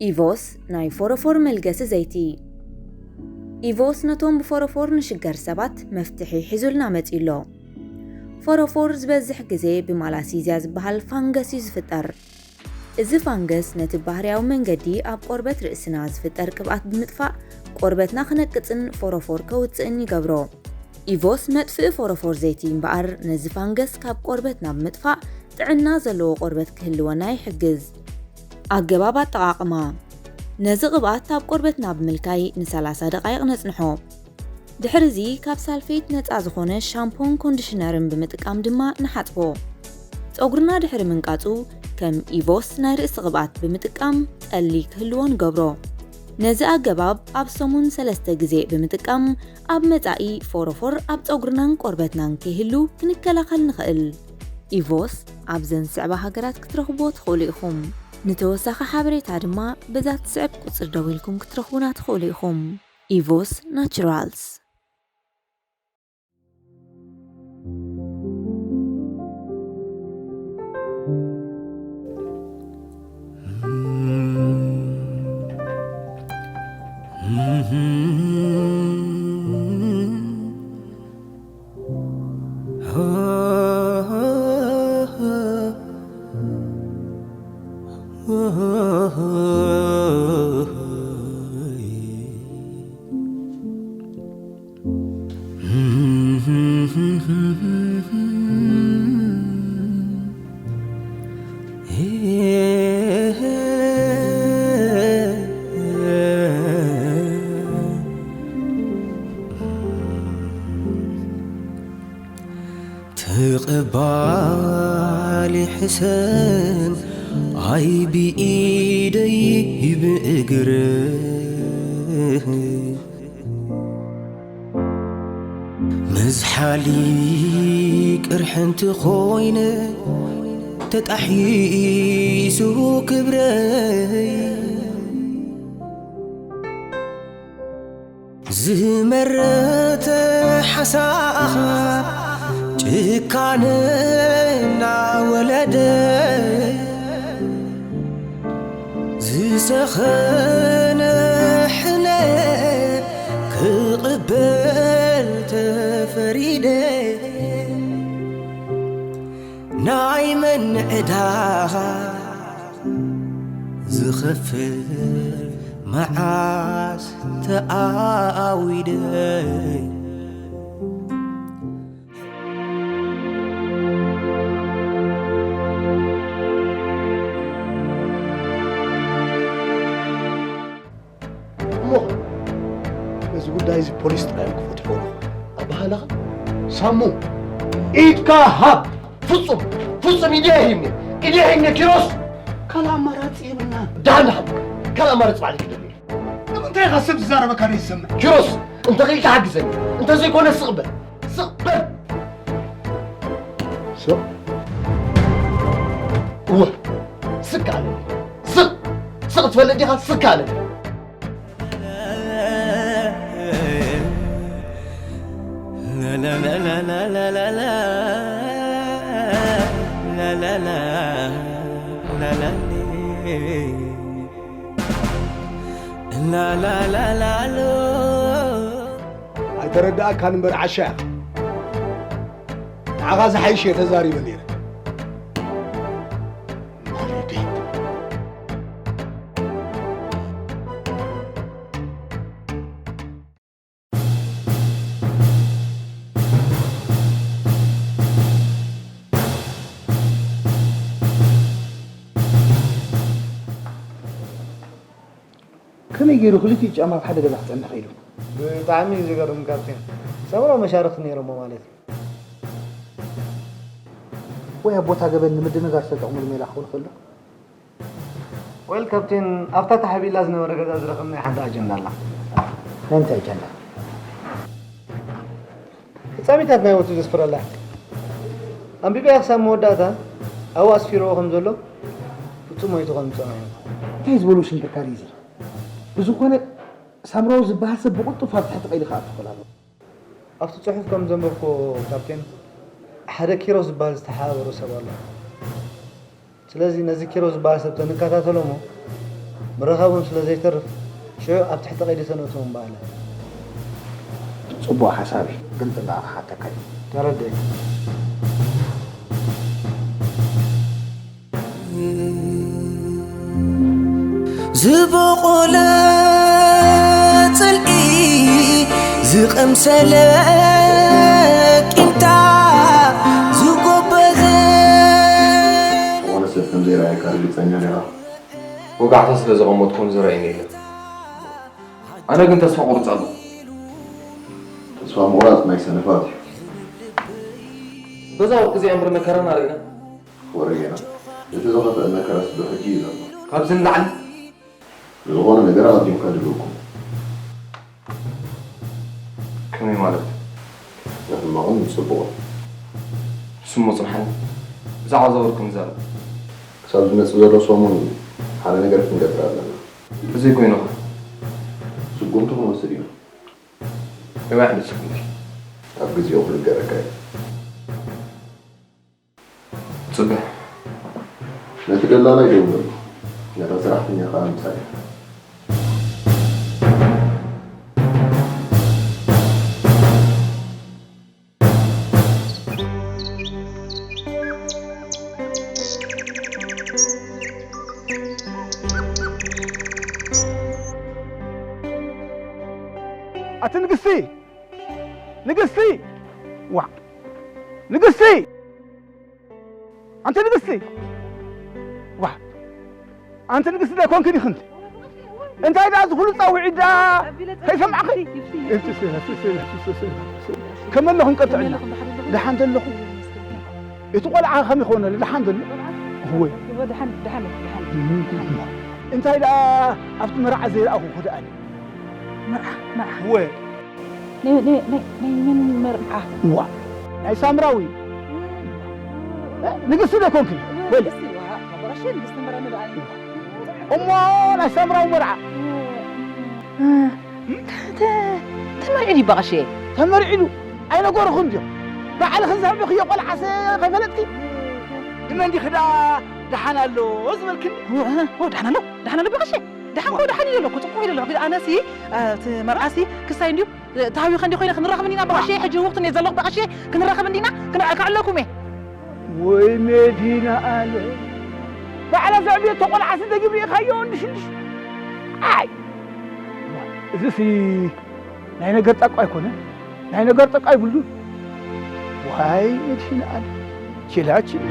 ኢቮስ ናይ ፎሮፎር መልገሲ ዘይቲ። ኢቮስ ነቶም ብፎሮፎር ንሽገር ሰባት መፍትሒ ሒዙልና መጺኡ ኣሎ። ፎሮፎር ዝበዝሕ ግዜ ብማላሲዝያ ዝበሃል ፋንገስ እዩ ዝፍጠር። እዚ ፋንገስ ነቲ ባህርያዊ መንገዲ ኣብ ቆርበት ርእስና ዝፍጠር ቅብኣት ብምጥፋእ ቆርበትና ክነቅጽን ፎሮፎር ከውጽእን ይገብሮ። ኢቮስ መጥፍኢ ፎሮፎር ዘይቲ እምበኣር ነዚ ፋንገስ ካብ ቆርበትና ብምጥፋእ ጥዕና ዘለዎ ቆርበት ክህልወና ይሕግዝ። ኣገባብ ኣጠቓቕማ። ነዚ ቅብኣት ኣብ ቆርበትና ብምልካይ ን30 ደቓይቕ ነጽንሖ። ድሕርዚ ካብ ሳልፌት ነጻ ዝኾነ ሻምፖን ኮንዲሽነርን ብምጥቃም ድማ ንሓጽቦ። ጸጉርና ድሕሪ ምንቃጹ ከም ኢቮስ ናይ ርእሲ ቅብኣት ብምጥቃም ጠሊ ክህልዎ ንገብሮ። ነዚ ኣገባብ ኣብ ሰሙን ሰለስተ ግዜ ብምጥቃም ኣብ መጻኢ ፎሮፎር ኣብ ጸጉርናን ቆርበትናን ከይህሉ ክንከላኸል ንኽእል። ኢቮስ ኣብዘን ዝስዕባ ሃገራት ክትረኽብዎ ትኽእሉ ኢኹም። ንተወሳኺ ሓበሬታ ድማ በዛ ትስዕብ ቁጽሪ ደዊልኩም ክትረኽቡና ትኽእሉ ኢኹም። ኢቮስ ናቹራልስ። ተቐባሊ ሕሰም ኣይ ብኢደይ ብእግር መዝሓሊ ቅርሕንቲ ኮይነ ተጣሒሱ ክብረይ ዝመረተ ሓሳኻ ጭካነ እናወለደ ዝሰኸነ ሕነ ክቕበል ተፈሪደ ናይ መን ዕዳ ዝኸፍል መዓስ ተኣዊደ እሞ ነዚ ጉዳይ እዚ ፖሊስ ጥራይ እዮም ክፈትሕዎ። ኣባህላኻ ሳሙ ኢድካ ሃብ። ፍጹም ፍጹም ኢድየ ሂብኒ ኢድየ ሂብኒ ኪሮስ። ካልእ ኣማራጺ የብልና። ደሓን ደሓን ካልእ ኣማራጺ ባዕለይ ክደሊ። ንምንታይ ኢኻ ሰብ ዝዛረበካ ዘይትሰምዕ? ኪሮስ እንተ ኽኢልካ ሓግዘኒ። እንተ ዘይኮነ ስቕ በል። ስቕ በል። ስቕ እወ ስቅ ኣለ። ስቕ ስቕ ትፈልጥ ዲኻ? ስቅ ኣለ። ኣይተረድኣካን እምበር ዓሻ ኢኻ። ንዓኻ ዝሓይሽ እየ ተዛሪበ ነይረ። ከመይ ገይሩ ክልቲኡ ጫማ ኣብ ሓደ ገዛ ክጸንሕ ኢሉ? ብጣዕሚ እዩ ዝገርም ካፕቴን። ሰብኣዊ መሻርኽቲ ነይሮሞ ማለት እዩ። ወይ ኣብ ቦታ ገበን ንምድንጋር ዝተጠቕሙሉ ሜላ ክኸውን ይኽእል ዶ? ዌል ካፕቴን፣ ኣብታ ተሓቢእላ ዝነበረ ገዛ ዝረኸብናያ ሓንቲ ኣጀንዳ ኣላ። ናይ እንታይ ኣጀንዳ? ፍጻሜታት ናይ ወትሩ ዘስፍረላ። ኣንቢበያ ክሳብ መወዳእታ ኣብኡ ኣስፊርዎ ከም ዘሎ ፍጹም ሞይቱ ከም ዝጸንሑ እዩ። እንታይ ዝበሉ ሽንክርካር እዩ እዚ? ብዝኾነ ሳምራዊ ዝበሃል ሰብ ብቕልጡፍ ኣብ ትሕቲ ቀይዲ ክኣቱ ክኽእል ኣለዎ። ኣብቲ ጽሑፍ ከም ዘንበብኩዎ ካፕቴን፣ ሓደ ኪሮስ ዝበሃል ዝተሓባበሮ ሰብ ኣሎ። ስለዚ ነዚ ኪሮስ ዝበሃል ሰብ ተንከታተሎ እሞ ምርኻቦም ስለ ዘይተርፍ፣ ሽዑ ኣብ ትሕቲ ቀይዲ ተነእትዎም በኣለ። ጽቡቕ ሓሳብ እዩ፣ ግን ጥንቃቐ ክሓተካ እዩ። ተረዲኤ። ዝበቖለ ጽልኢ ዝቐምሰለ ቂምታ ዝጎበዘ ዝኾነ ሰብ ከም ዘይረኣየካ ርግጸኛ ዲኻ? ወጋሕታ ስለ ዘቐመጥኩ እውን ዝረኣየኒ የለን። ኣነ ግን ተስፋ ቆሪጸ ኣለኹ። ተስፋ ምቑራጽ ናይ ሰነፋት እዩ። በዛ ወርቂ እዚኣ እምበር መከራና ርኢና። ወረ ጌና። እቲ ዝኸፍአ መከራስ ዶ ሕጂ እዩ ዘሎ? ካብዚ ንላዕሊ? ንዝኾነ ነገር ኣቐዲምካ ድልውኩም። ከመይ ማለት? ንሕማቕን ንጽቡቕን። ንሱ እሞ ጽንሓኒ። ብዛዕባ እዛ ወርቂ ንዛረብ። ክሳብ ዝመጽእ ዘሎ ሰሙን ሓደ ነገር ክንገብር ኣለና። እንተዘይኮይኑ ኸ? ስጉምቲ ክንወስድ ኢና። ነዊሕ ንስጉምቲ። ኣብ ግዜኡ ክንገረካ እዩ። ጽበ። ነቲ ደላላይ ደውለሉ። ነታ ሰራሕተኛ ከኣ ኣምጻያ። ኣቲ ንግስቲ! ንግስቲ! ዋእ! ንግስቲ! ኣንቲ ንግስቲ! ዋእ! ኣንቲ ንግስቲ ዶ ኣይኮንክን ኢኽን? እንታይ ደኣ እዚ ኩሉ ጸዊዒ ደኣ ከይሰማዕኺ? ከመ ኣለኹም ቀጥዕና? ደሓን ዘለኹም? እቲ ቆልዓ ከመይ ክኾነሉ ደሓን ዘሎ? እወ። እወ፣ ደሓን፣ ደሓን፣ ደሓን። እሞ፣ እንታይ ደኣ ኣብቲ መርዓ ዘይረኣኹ ክድኣኒ? መርዓ፣ መርዓ። እወ። ናይ፣ ናይ፣ ናይ፣ ናይ መን መርዓ? እዋ፣ ናይ ሳምራዊ። ንግስቲ ዶ ኮንኪ? በል። ንግስቲ፣ እዋ፣ በቃ፣ እሺ፣ ንግስቲ መርዓ ንርኣኒ። እሞ፣ ናይ ሳምራዊ መርዓ። ተ-፣ ተ-፣ ተመርዒ ድዩ በቐሸ? ተመርዒ ኢሉ ኣይነገርኹን ድዮም? ባዕልኽን ዘዕበኽዮ ቆልዓስ ከይፈለጥኪ? ንመን ዲኺ ደኣ ደሓን ኣሎ ዝበልክኒ? ዎ፣ ዎ፣ ደሓን ኣሎ፣ ደሓን ኣሎ በቐሸ። ደሓን ኮ ደሓን ኢለ ኣለኹ፣ ጽቡቕ ኢለ ኣለኹ። ግን ኣነሲ፣ እ፣ እቲ መርዓሲ ክሳይ እንድዩ፣ እ፣ ተሃዊኸ እንዲ ኮይነ ክንራኸብ እንዲና በቐሸ፣ ሕጂ ህውኽቲ እንድየ ዘለኹ በቐሸ፣ ክንራኸብ እንዲና፣ ክን-፣ ከዕለኩም እየ። ወይ መዲና ኣለ። ባዕላ ዘዕብየቶ ቆልዓሲ ደጊም ርኢኻዮ እንድሽ እንድሽ። ኣይ። እዚሲ ናይ ነገር ጣቋ ኣይኮነን። ናይ ነገር ጣቋ ይብሉን። ዋይ መዲና ኣለ። ችላችን።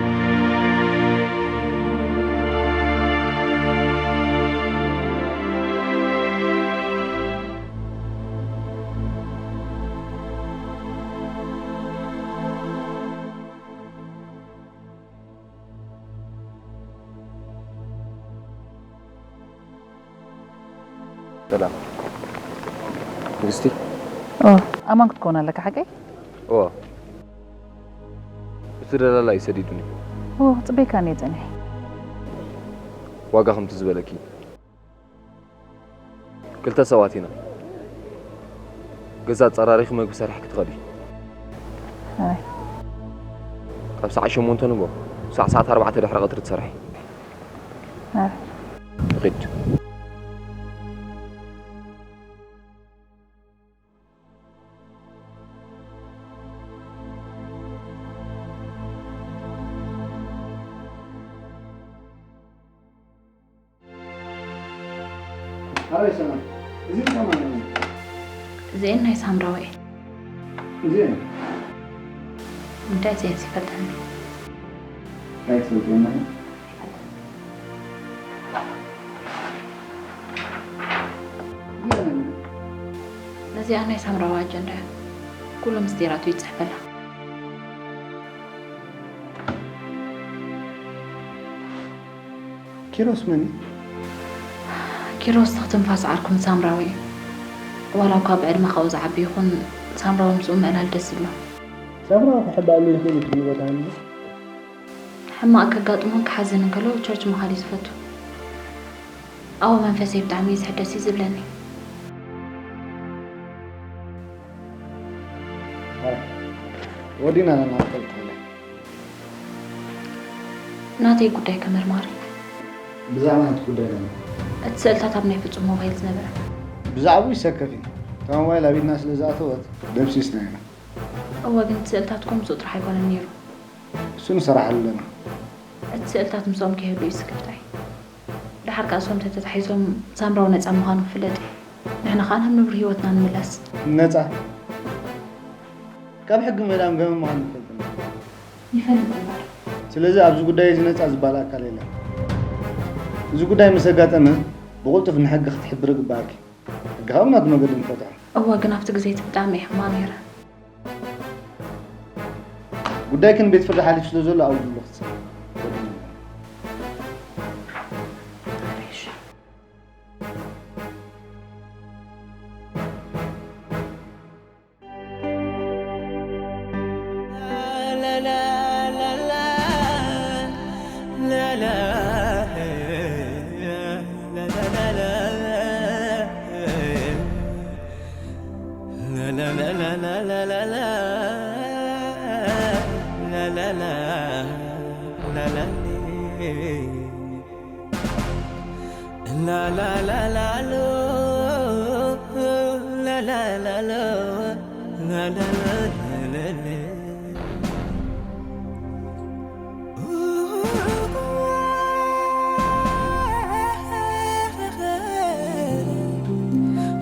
ሰላም ንግስቲ። ኦ፣ ኣማን ክትከውን ኣለካ ሓቀይ? እወ። እቲ ደላላ እዩ ሰዲዱኒ። ኦ፣ ክጽበየካ እየ ጸኒሐ። ዋጋ ከምቲ ዝበለኪ። ክልተ ሰባት ኢና። ገዛ ኣጸራሪኺ መግቢ ሰሪሕኪ ትኸዲ። ኣይ። ካብ ሰዓት ሸሞንተ ንግሆ ክሳዕ ሰዓት ኣርባዕተ ድሕሪ ቀትሪ ትሰርሒ። ኣይ። ንኺድ። ኣበይ ሰላም? እዚ እንታይ ማለት እዩ? እዚኤን ናይ ሳምራዊ እየን። እዚኤን? እንታይ እዚኤን ይፈልጠኒ? እንታይ ትፈልጥየን ኣለኺ? ነዚኣ ናይ ሳምራዊ ኣጀንዳ እያ። ኩሉ ምስጢራቱ ይጽሕፈላ። ኪሮስ መን እዩ? ኪሮስ ትኽትንፋስ ዓርኩ ንሳምራዊ እዩ። ዋላ እኳ ብዕድመ ካብኡ ዝዓቢ ይኹን፣ ሳምራዊ ምስኡ ምዕላል ደስ ይብሎ። ሳምራዊ ክሕባኣሉ ይኽእል እዩ ትብሉ ቦታ ኣሎ? ሕማቕ ከጋጥሞን ክሓዝን እንከሎ ቸርች ምኻድ እዩ ዝፈቱ። ኣብኡ መንፈሰይ ብጣዕሚ እዩ ዝሕደስ እዩ ዝብለኒ። ወዲና ኣለና ክትፈልጥ ትኽእሊ። ናተይ ጉዳይ ከመርማሪ። ብዛዕባ ናትኪ ጉዳይ ለና። እቲ ስእልታት ኣብ ናይ ፍጹም ሞባይል ዝነበረ። ብዛዕባኡ ይሰከፍ እዩ። እታ ሞባይል ኣብ ኢድና ስለ ዝኣተወት ደምሲስና ኢና። እወ፣ ግን እቲ ስእልታት ከምኡ ጥራሕ ኣይኮነን ነይሩ። እሱ ንሰራሓሉ ኣለና። እቲ ስእልታት ምስኦም ከይህሉ እዩ ስክፍታይ። ደሓር ከኣ እሶም ተተታሒዞም ሳምራዊ ነጻ ምዃኑ ክፍለጥ እዩ። ንሕና ከኣ ናብ ንቡር ህይወትና ንምለስ። ነጻ? ካብ ሕጊ ምህዳም ገበን ምዃኑ ትፈልጥ እንዲኻ? ይፈልጥ እምበር። ስለዚ ኣብዚ ጉዳይ እዚ ነጻ ዝበሃል ኣካል የለን። እዚ ጉዳይ ምስ ኣጋጠመ ብቕልጡፍ ንሕጊ ክትሕብሪ ይግባኣኪ። ሕጊ ከኣ ብናቱ መገዲ ንፈትሖ። እወ፣ ግን ኣብቲ ግዜ እቲ ብጣዕሚ እየ ሕማቕ ነይረ። ጉዳይክን ቤት ፍርዲ ሓሊፉ ስለ ዘሎ ኣብኡ ዘሎ ክትሰሚ።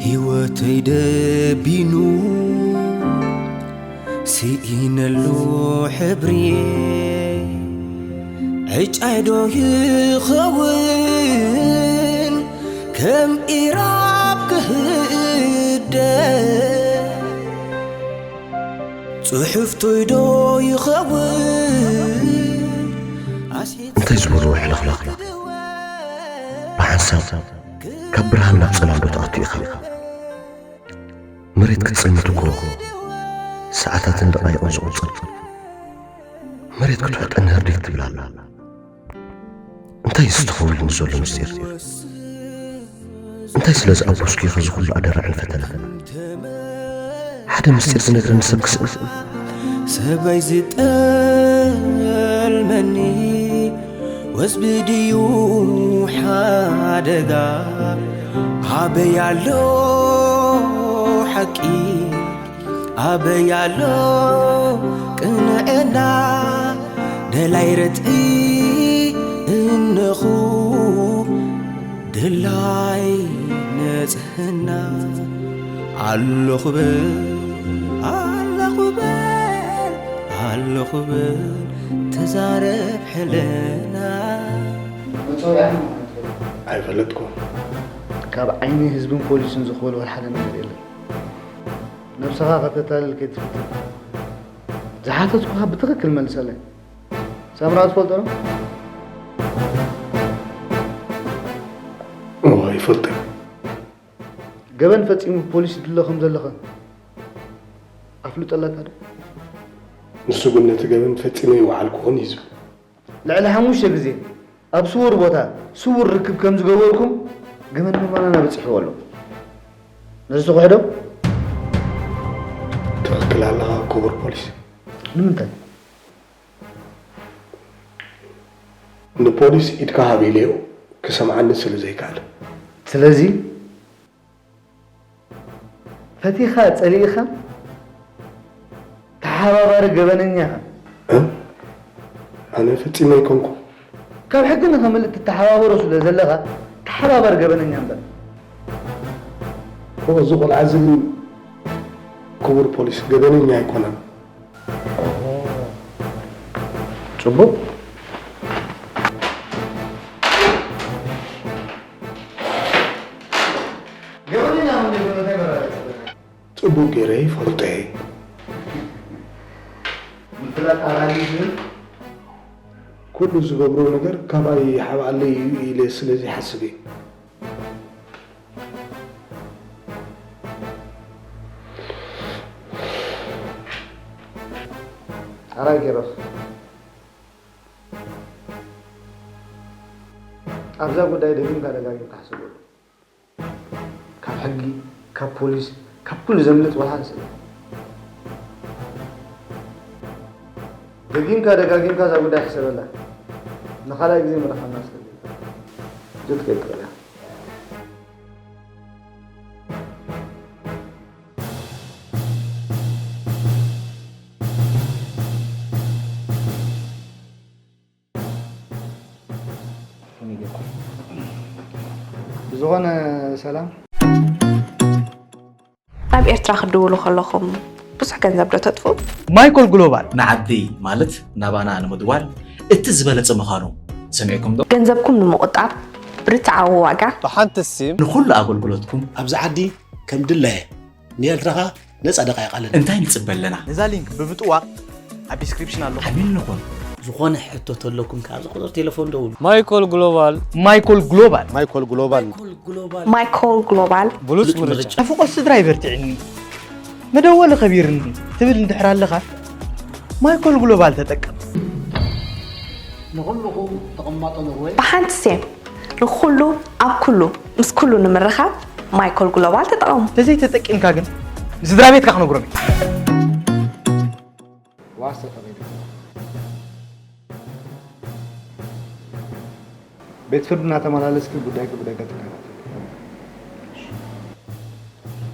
ህይወተይ ደቢኑ ስኢነሉ ሕብሪ ዕጫይ ዶ ይኸውን ከም ኢራብ ክህደ ጽሑፍቶይ ዶ ይኸውን ኣስሒት እንታይ ዝበልዎ ሕልኽላኽ? ብሓንሳብ ካብ ብርሃን ናብ ጸላም ዶ ትኣቱ ኢኻ? መሬት ክትጽልምት እኮ ሰዓታትን ደቓይቕን ዝቑጸር። መሬት ክትውሕጠኒ ህርዲግ ትብል ኣላ። እንታይ እዩ ዝተኸውልን ዘሎ ምስጢር? እንታይ ስለ ዝኣበስኩ ኢኻ እዚ ኩሉ ኣደራዕን ፈተነ? ሓደ ምስጢር ዝነግረኒ ሰብ ክስእን? ሰበይ ዝጠልመኒ ወዝቢ ድዩ ሓደጋ? ኣበይ ኣሎ ሓቂ? ኣበይ ኣሎ ቅንዕና? ደላይ ርትዒ እንኹ፣ ደላይ ንጽህና። ኣለኹ በል፣ ኣለኹ በል፣ ኣለኹ በል፣ ተዛረብ ሕልና። መጸውዒያ ማለት እዩ። ኣይፈለጥኩን። ካብ ዓይኒ ህዝብን ፖሊስን ዝኽወል ወላ ሓደ ነገር የለን። ነብስኻ ከተታልል ከይትፍትን። ዝሓተትኩኻ ብትኽክል መልሰለይ። ሳምራ ትፈልጦ ዶ? እወ፣ ይፈልጦ። ገበን ፈጺሙ ፖሊስ ይድሎ ከም ዘለኸ ኣፍልጦ ኣለካ ዶ? ንሱ ግን ነቲ ገበን ፈጺመ ይወዓልኩኹን እዩ ዝብል። ልዕሊ ሓሙሽተ ግዜ ኣብ ስዉር ቦታ ስዉር ርክብ ከም ዝገበርኩም ገበን ምርመራና በጺሕዎ ኣሎ። ነዚ ትኽሕዶ? ትኽክል ኣለኻ ክቡር ፖሊስ። ንምንታይ? ንፖሊስ ኢድካ ሃብ ኢለዮ ክሰምዓኒ ስለ ዘይከኣለ። ስለዚ ፈቲኻ ጸሊእኻ ተሓባባሪ ገበነኛ ኢኻ። እ? ኣነ ፈጺመ ኣይኮንኩ። ካብ ሕጊ ንኸምልጥ ትተሓባበሮ ስለ ዘለኻ ተሓባባሪ ገበነኛ እምበር። እኮ እዚ ቆልዓ እዚ ግን ክቡር ፖሊስ ገበነኛ ኣይኮነን። ጽቡቕ። ገበነኛ ምን እንደሆነ ተመራጭ። ጽቡቕ ገይረ ይፈልጦ እየ። ምፍላጥ ኣራጊ ዝብል ኩሉ ዝገብሮ ነገር ካባይ ይሓብኣለይ እዩ ኢለ ስለ ዘይሓስብ እየ። ኣራይ ኪሮስ፣ ኣብዛ ጉዳይ ደጊምካ ደጋጊምካ ሕሰበሉ። ካብ ሕጊ፣ ካብ ፖሊስ፣ ካብ ኩሉ ዘምልጥ ዋላ ሓደ ሰብ የለን። ደጊምካ ደጋጊምካ እዛ ጉዳይ ሕሰበላ። ንኻልኣይ ግዜ ምረኻብና ስለ ዘይኮነ። ክትከይድ ትኽእል ኢኻ። ዝኾነ ሰላም። ናብ ኤርትራ ክትድውሉ ከለኹም ብዙሕ ገንዘብ ዶ ተጥፉ? ማይኮል ግሎባል ንዓዲ ማለት ናባና ንምድዋል እቲ ዝበለጸ ምዃኑ ሰሚዕኩም ዶ? ገንዘብኩም ንምቑጣብ ብርትዓዊ ዋጋ ብሓንቲ ሲም ንኹሉ ኣገልግሎትኩም ኣብዚ ዓዲ ከም ድላየ ንኤርትራኻ ነጻ ደቃይቕ ኣለና። እንታይ ንጽበ ኣለና? ነዛ ሊንክ ብምጥዋቕ ኣብ ዲስክሪፕሽን ኣሎ። ዓሚል ንኹን። ዝኾነ ሕቶ ተለኩም ከኣ ኣብዚ ቁጽሪ ቴሌፎን ደውሉ። ማይኮል ግሎባል ማይኮል ግሎባል ማይኮል ግሎባል ማይኮል ግሎባል ብሉጽ ምርጫ። ናፍቆት ስድራ ይበርትዕኒ መደወሊ ከቢርኒ ትብል እንድሕር ኣለኻ ማይኮል ግሎባል ተጠቀም። ንኹልኹም ተቐማጦ ኖርወይ ብሓንቲ ሴም ንኹሉ ኣብ ኩሉ ምስ ኩሉ ንምርኻብ ማይኮል ግሎባል ተጠቐሙ። ተዘይተጠቂምካ ግን ንስድራ ቤትካ ክነግሮም እዩ። ዋስ ተጠቒምካ ቤት ፍርዲ እናተመላለስኪ ጉዳይኪ ብደገ ትከታተሊ።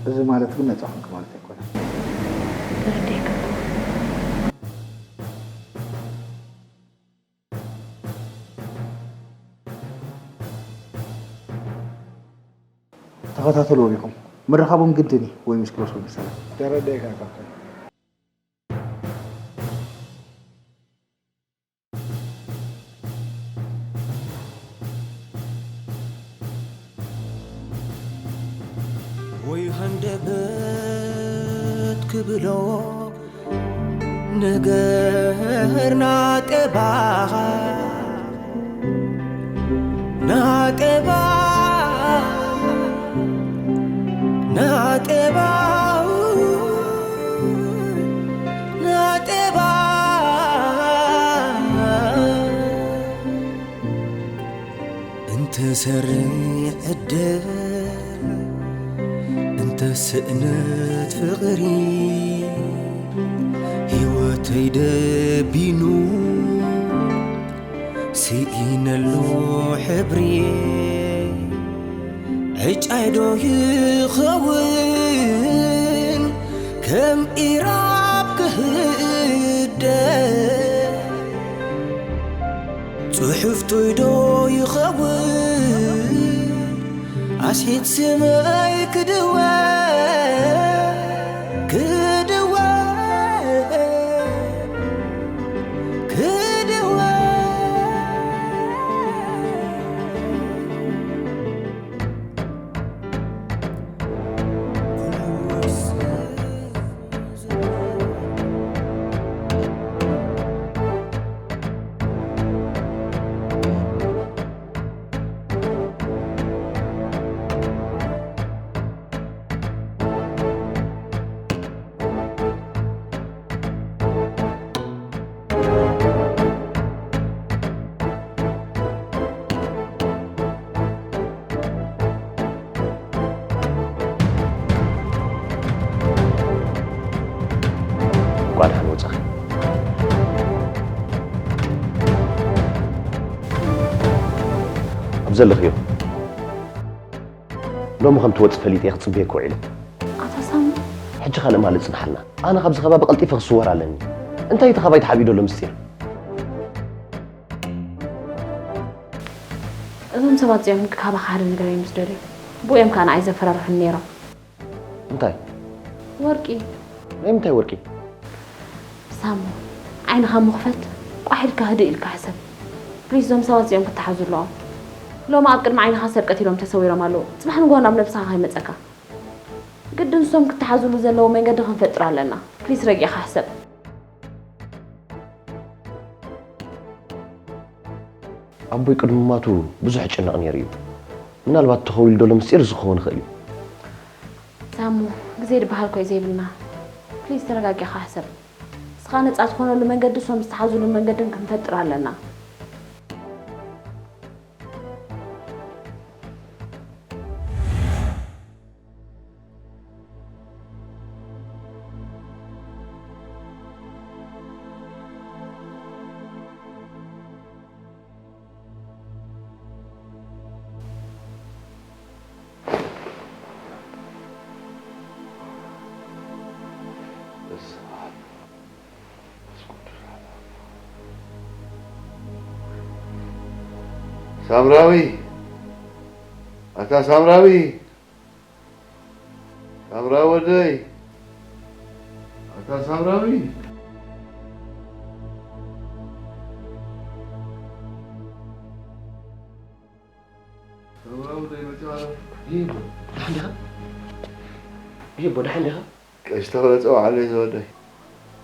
እዚ ማለት ግን ነፃ ኾንኪ ማለት ኣይኮነን። ተኸታተልዎም ኢኹም። ምርኻቦም ግድን እዩ ወይ ምስ ክሎስ ወይ ምስ ሰላም። ተረዲእካ ካብቶም ወይ ሃንደበት ክብሎ ነገር ናጤባ ናጤባ ናጤባ ናጤባ እንተ ሰርዕ ዕድል እንተ ስእነት ፍቕሪ ህይወተይ ደቢኑ ስኢነሉ ሕብሪ ዕጫይዶ ይኸውን ከም ኢራብ ክህደ ጽሑፍቱይ ዶ ይኸውን ኣስሒት ስመይ ክድወ ክድወ ክድወ እንኳዕ ደሓን ወጻኺ። ኣብ ዘለኽዮ ሎሚ ከም ትወጽእ ፈሊጠ እየ ክጽበየኪ ውዒለ። ኣታ ሳሚ። ሕጂ ካልእ ማለት ጽንሓልና። ኣነ ካብዚ ከባቢ ቀልጢፈ ክስወር ኣለኒ። እንታይ እቲ ካባይ ተሓቢኡ ዘሎ ምስጢር? እዞም ሰባት እዚኦም ካባኻ ሓደ ነገር እዮም ዝደልዩ። ብኡ እዮም ከኣ ንዓይ ዘፈራርሑኒ ነይሮም። እንታይ? ወርቂ። ናይ ምንታይ ወርቂ? ሳሙ፣ ዓይንኻ ምኽፈት፣ ቋሕ ኢልካ ህድእ ኢልካ ሕሰብ። ፕሊስ፣ እዞም ሰባት እዚኦም ክተሓዙ ኣለዎም። ሎሚ ኣብ ቅድሚ ዓይንኻ ሰብ ቀቲሎም ተሰዊሮም ኣለዉ። ጽባሕ ንግሆ ናብ ነብስኻ ከይመጸካ። ግድን ንሶም ክተሓዙሉ ዘለዎ መንገዲ ክንፈጥር ኣለና። ፕሊስ፣ ረጊእኻ ሕሰብ። ኣቦይ ቅድሚ ምማቱ ብዙሕ ይጭነቕ ነይሩ እዩ። ምናልባት ተኸዊሉ ዘሎ ምስጢር እዚ ክኸውን ይኽእል እዩ። ሳሙ፣ ግዜ ዝበሃል እኮ እዩ ዘይብልና። ፕሊዝ ተረጋጊኻ ሕሰብ። ንስኻ ነጻ ትኾነሉ መንገዲ እሶም ዝተሓዙሉ መንገድን ክንፈጥር ኣለና። ሳምራዊ ኣታ ሳምራዊ፣ ሳምራዊ ወደይ፣ ኣታ ሳምራዊ። ሳምራዊ ወደይ መጺኡ ኣሎ። ይህ ደሓን ዲኻ? ይህ ደሓን ዲኻ? ቀሺ ተኽለ ጸውዓለይ ዝወደይ።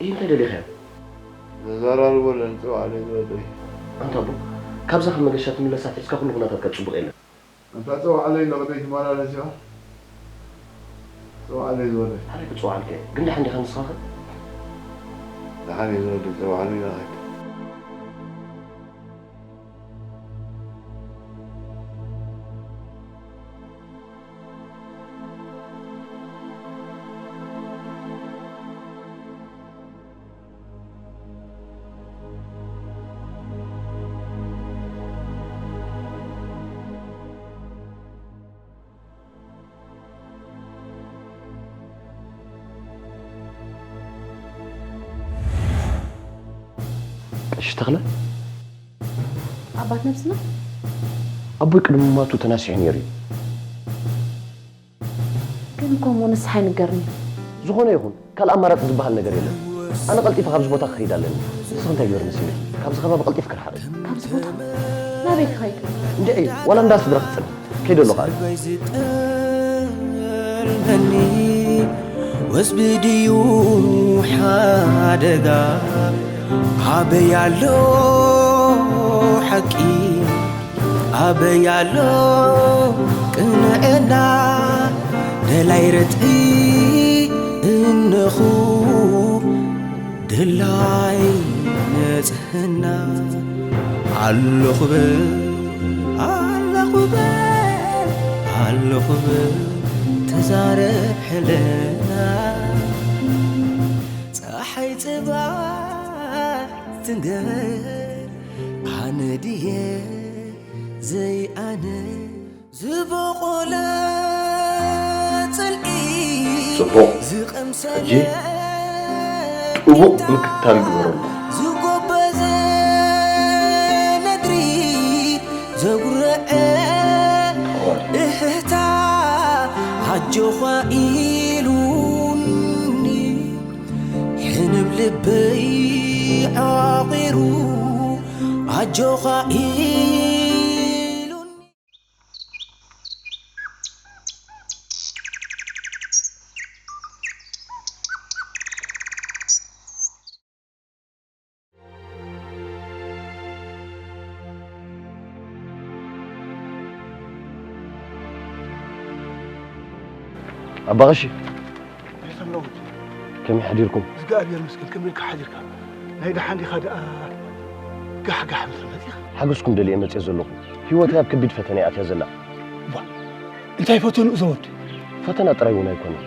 ይህ እንታይ ደሊኻዮ? ዘዘራርቦ ኣለኒ ጸውዓለይ ዝወደይ። ኣንታ ኣቦ፣ ካብዛ ካብ መገሻ ትምለስ ኣትሒዝካ ኩሉ ኩነታትካ ጽቡቕ የለን። ኣንታ ጸውዓለይ ኣለኹ ደይትመላለስ ኢኻ። ጸውዓለይ ዝወደይ። ኣበይ ክጸውዓልካ እየ? ግን ደሓን ዲኻ ንስኻ ኸ? ደሓን እየ ዝወደይ፣ ጸውዓለይ ኢኻ። ቀሺ ተኽለ? ኣባት ነብስና? ኣቦይ ቅድሚ ምማቱ ተናሲሑ ነይሩ እዩ። ግን እኮ እሞ ንስሓ ኣይንገርኒ። ዝኾነ ይኹን፣ ካልእ ኣማራጺ ዝበሃል ነገር የለን። ኣነ ቀልጢፈ ካብዚ ቦታ ክኸይድ ኣለኒ። ንስኺ እንታይ ግበሪ መሲልኪ? ካብዚ ከባቢ ቀልጢፍኪ ርሓቒ። ካብዚ ቦታ? ናበይ ክኸይድ? እንድዒ፣ ዋላ እንዳ ስድራ ክትጸንሒ። ከይደ ኣለኹ ኣነ። ዝጠልመኒ ወዝቢ ድዩ ሓደጋ? ኣበይ ኣሎ ሓቂ? ኣበይ ኣሎ ቅንዕና? ደላይ ርትዒ እነኹ፣ ደላይ ንጽህና። ኣለኹ በል፣ ኣለኹ በል፣ ኣለኹ በል፣ ተዛረብ ሕልና። ጸሓይ ጽባሕ ትንገር፣ ኣነ ድየ ዘይኣነ? ዝበቖለ ጽልኢ ጽቡቕ። ዝቐምሰለ ሕጂ ጥቡቕ ምክትታል ግበረሉ። ዝጎበዘ ነድሪ ዘጉረዐ እህታ ኣጆኻ ኢሉኒ ሕንም ልበይ ዓቒሩ ኣጆኻ ኢሉኒ። ኣባ ቀሺ፣ ከመይ ሓዲርኩም? እግዚኣብሔር ይመስገን። ከመይ ኢልካ ሓዲርካ? ናይ ደሓን ዲኻ ደኣ ጋሕጋሕ ምድሪ መጺኻ? ሓገዝኩም ደልየ መጽየ ዘለኹ። ህይወተይ ኣብ ከቢድ ፈተነ እያ ኣትያ ዘላ። ዋ፣ እንታይ ፈተንኡ ዘወዲ? ፈተና ጥራይ እውን ኣይኮነን።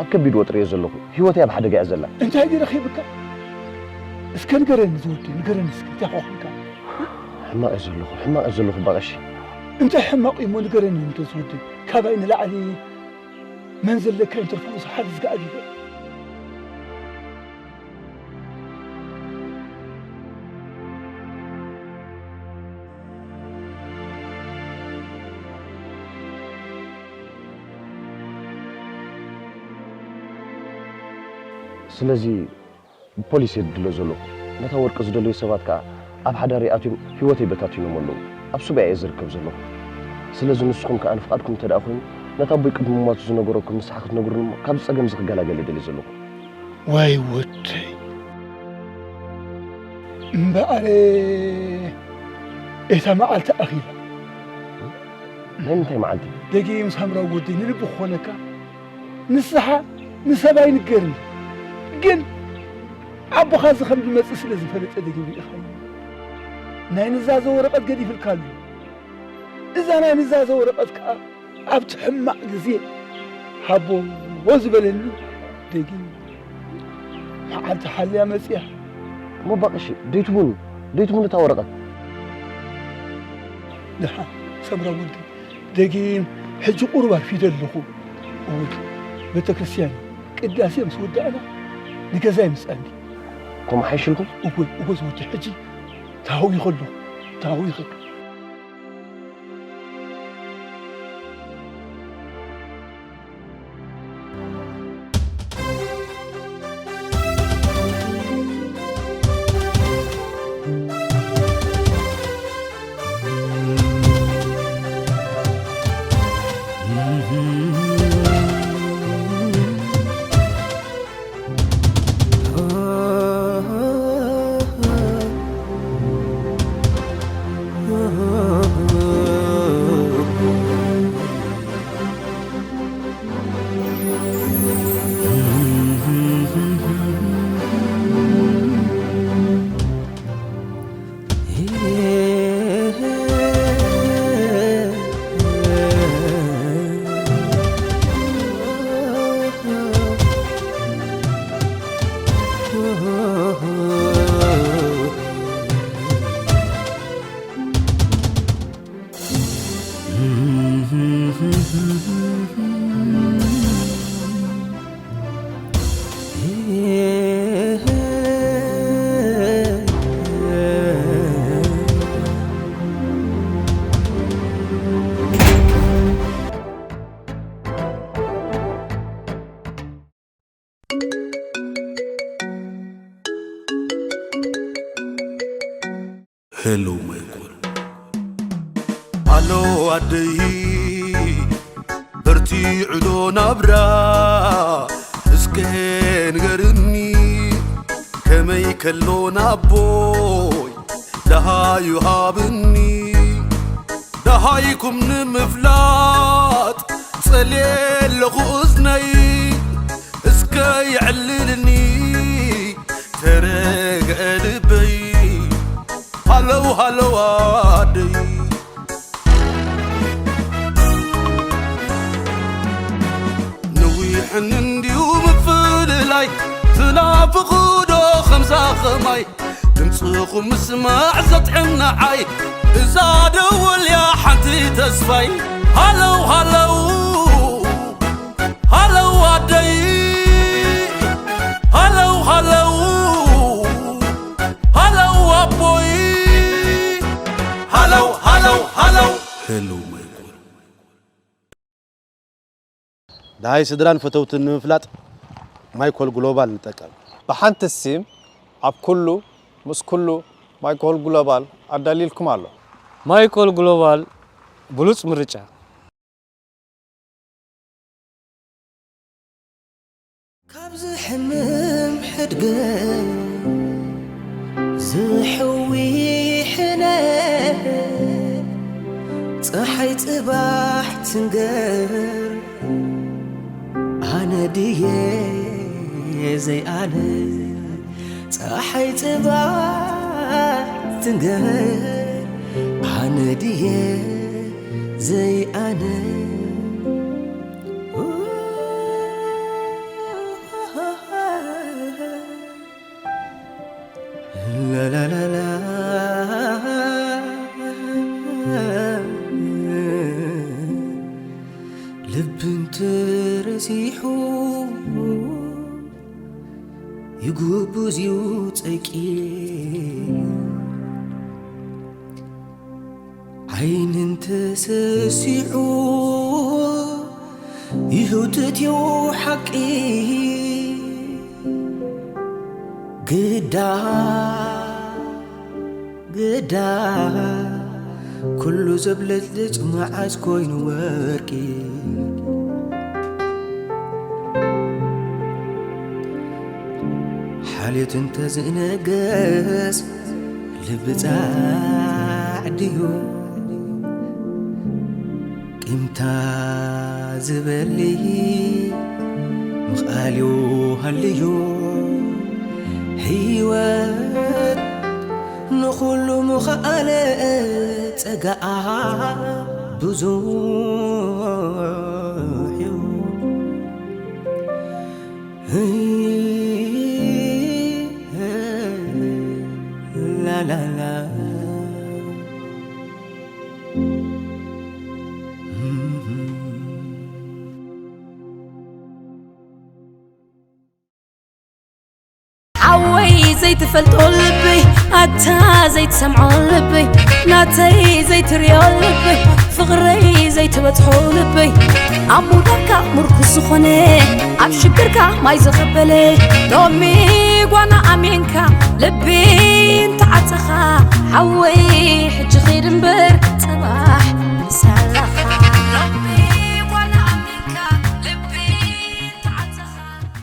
ኣብ ከቢድ ወጥሪ እየ ዘለኹ። ህይወተይ ኣብ ሓደጋ እያ ዘላ። እንታይ ድዩ ረኺብካ? እስከ ንገረኒ ዘወዲ፣ ንገረኒ እስከ፣ እንታይ ኮንካ? ሕማቕ እየ ዘለኹ፣ ሕማቕ እየ ዘለኹ ኣባ ቀሺ። እንታይ ሕማቕ እዩ እሞ ንገረኒ እንተ ዘወዲ፣ ካባይ ንላዕሊ መን ዘለካ ይትርፎ ዝሓል ዝገኣል ይበል። ስለዚ ብፖሊስ እየ ዝድሎ ዘለኹ። ነታ ወርቂ ዝደለዩ ሰባት ከኣ ኣብ ሓዳረይ ኣትዮም ህይወተይ በታቲኖም ኣለዉ። ኣብ ሱባኤ እየ ዝርከብ ዘለኹ። ስለዚ ንስኹም ከኣ ንፍቓድኩም እንተ ደኣ ኮይኑ፣ ነታ ኣቦይ ቅድሚ ምሟቱ ዝነገረኩም ንስሓ ክትነግሩኒ እሞ ካብዚ ጸገም እዚ ክገላገል እየ ደልየ ዘለኹ። ዋይ ወደይ፣ እምበኣር እታ መዓልቲ ኣኺላ። ናይ ምንታይ መዓልቲ? ደጊም ሳምራዊ ወደይ ንልቢ ክኾነካ ንስኻ ንሰብ ኣይንገርን፣ ግን ኣቦኻ እዚ ከም ዝመጽእ ስለ ዝፈለጠ ደጊም ርኢኻዮ። ናይ ንዛዘ ወረቐት ገዲፍልካ ኣሎ። እዛ ናይ ንዛዘ ወረቐት ከኣ ኣብቲ ሕማቕ ግዜ ሃቦ ዝበለኒ ደጊም መዓልቲ ሓልያ መጽያ። እሞ ኣባ ቀሺ፣ ደይትቡኒ፣ ደይትቡኒ እታ ወረቐት። ደሓን፣ ሰምራ ወልዲ፣ ደጊም ሕጂ ቁሩብ ኣርፊደ ኣለኹ። እወ፣ ቤተ ክርስቲያን ቅዳሴ ምስ ወዳእና ንገዛይ ምጻኒ። ከምኡ ሓይሽልኩም? እወ፣ እወ፣ ዝወዲ ሕጂ ተሃዊኸ ኣለኹ፣ ተሃዊኸ። ሄሎ ማይኮል። ሃሎ ኣደይ፣ በርቲዑ ዶ ናብራ? እስከ ንገርኒ፣ ከመይ ከሎ ናቦይ ደሃዩ ሃብኒ። ደሃይኩም ንምፍላጥ ጸልየ ኣለኹ እዝነይ፣ እስከ የዕልልኒ ተረግአ ልበይ። ሃለው ሃለው ኣደይ፣ ነዊሕን እንድዩ ምፍልላይ፣ ትናፍቑ ዶ ከምዛ ኸማይ? ድምፅኹም ምስማዕ ዘጥዕም ንዓይ፣ እዛ ደወል እያ ሓንቲ ተስፋይ። ሃለው ሃለው፣ ሃለው ኣደይ፣ ሃለው ሃለው፣ ሃለው ኣቦይ፣ ሃለው ሃለው ሃለው። ሄሎ ማይኮል። ደሃይ ስድራን ፈተውትን ንምፍላጥ ማይኮል ግሎባል ንጠቀም። ብሓንቲ ሲም ኣብ ኩሉ ምስ ኩሉ ማይኮል ግሎባል ኣዳልይልኩም ኣሎ። ማይኮል ግሎባል ብሉጽ ምርጫ። ካብ ዝሕምም ሕድገት ዝሕዊ ሕነ፣ ጸሓይ ጽባሕ ትንገር፣ ኣነ ድየ ዘይኣነ? ጸሓይ ጽባሕ ትንገር፣ ኣነ ድየ ዘይኣነ? ላላላላ፣ ልቢ እንተረሲሑ ይጉብዝ እዩ ጸቂም። ዓይኒ እንተሰሲዑ ይህውትት እዩ ሓቂ። ግዳ ግዳ ኩሉ ዘብለጭልጭ መዓዝ ኮይኑ ወርቂ? ሓልዮት እንተዝእነገስ ልቢ ጻዕድዩ፣ ቂምታ ዝበሊ ምኽኣልዩ ሃልዩ፣ ህይወት ንኹሉ ምኽኣለ ጸጋኣ ብዙሕ እዩ። ላላላ። ሓወይ ዘይትፈልጦ ልበይ፣ ኣታ ዘይትሰምዖ ልበይ፣ ናተይ ዘይትሪኦ ልበይ፣ ፍቕረይ ዘይትበጽሖ ልበይ፣ ኣብ ሙዳካ ምርኩስ ዝኾነ፣ ኣብ ሽግርካ ማይ ዘኸበለ፣ ሎሚ ጓና ኣሜንካ ልቢ እንተዓጸኻ፣ ሓወይ ሕጂ ኺድ እምበር ጸባ